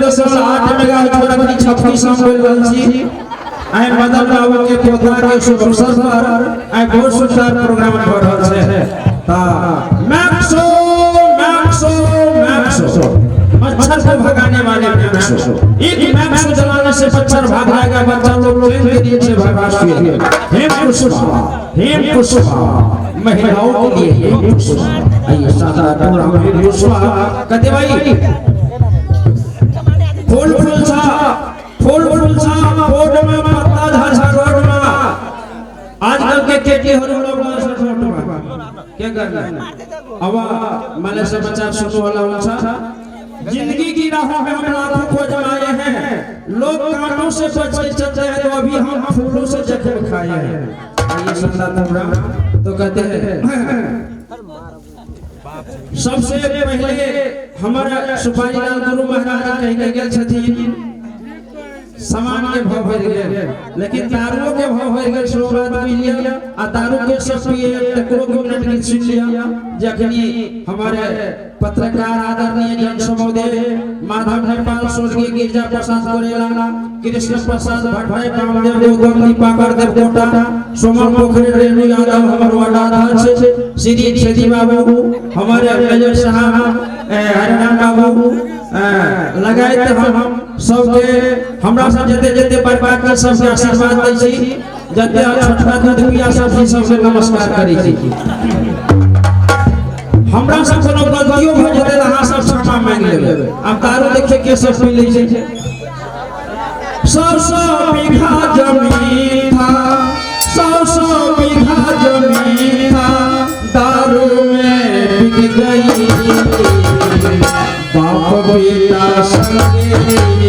96.8 megahertz पर अखनी छपकी शाम बोलि रहल छी। आइ मदन बाबू के पोता के शुभ अवसर पर आइ बहुत सुंदर प्रोग्राम भऽ रहल छै। तऽ मैक्सो मैक्सो मैक्सो, मच्छर को भगाने वाले मैक्सो, एक मैक्सो जलाने से मच्छर भाग जाएगा, बच्चा लोग ट्रेन के नीचे भगा। हेम पुष्पा, हेम पुष्पा, महिलाओं के लिए हेम पुष्पा। आइए सादा प्रोग्राम हेम पुष्पा कहते भाई। फूल फूल छा, फूल फूल छा बोर्ड में, पत्ता झर रोड में। आजकल के केटीहरू लोग के गर्ने? अब माने समाचार सुन्नु होला हुन्छ। जिंदगी की राहों में हम लाखों को जमाए हैं, लोग कांटों से बच के चलते हैं तो अभी हम फूलों से जख्म खाए हैं। आइए सुनता प्रोग्राम तो कहते हैं। सबसे पहले हमारे सुपारी लाल गुरु महाराज कहि के गेल छथिन, सामान के भाव बढ़ि गेल लेकिन दारुओ के भाव बढ़ि गेल। सेहो बात बुझि लिअ आ दारू के सब पिए तकरो के मिनट गीत सुनि लिअ। जखनी हमारे पत्रकार आदरणीय जन समुदय माधव नेपाल, स्वर्गीय गिरिजा प्रसाद कोरेला, कृष्ण प्रसाद भट्टराई, रामदेव गौतम, दीपाकर देवकोटा, सोमन पोखरेल, रेणु यादव, हमर वार्डाध्यक्ष श्री छेदी बाबू, हमारे मेजर साहब हरिराम बाबू लगायत हम सबके, हमरा सब जते जते परिवार के सबके आशीर्वाद दै छी, जते छोटका दूध पिया सब छी, सबके नमस्कार करै छी। हमरा सब कोनो गलतियो भऽ जेतै तऽ अहाँ सब क्षमा मांगि लेबै। आब दारू देखिए के सब पी लै छै। सौ सौ बीघा जमीन था, सौ सौ बीघा जमीन था, दारू में बिक गई, बाप बेटा संगे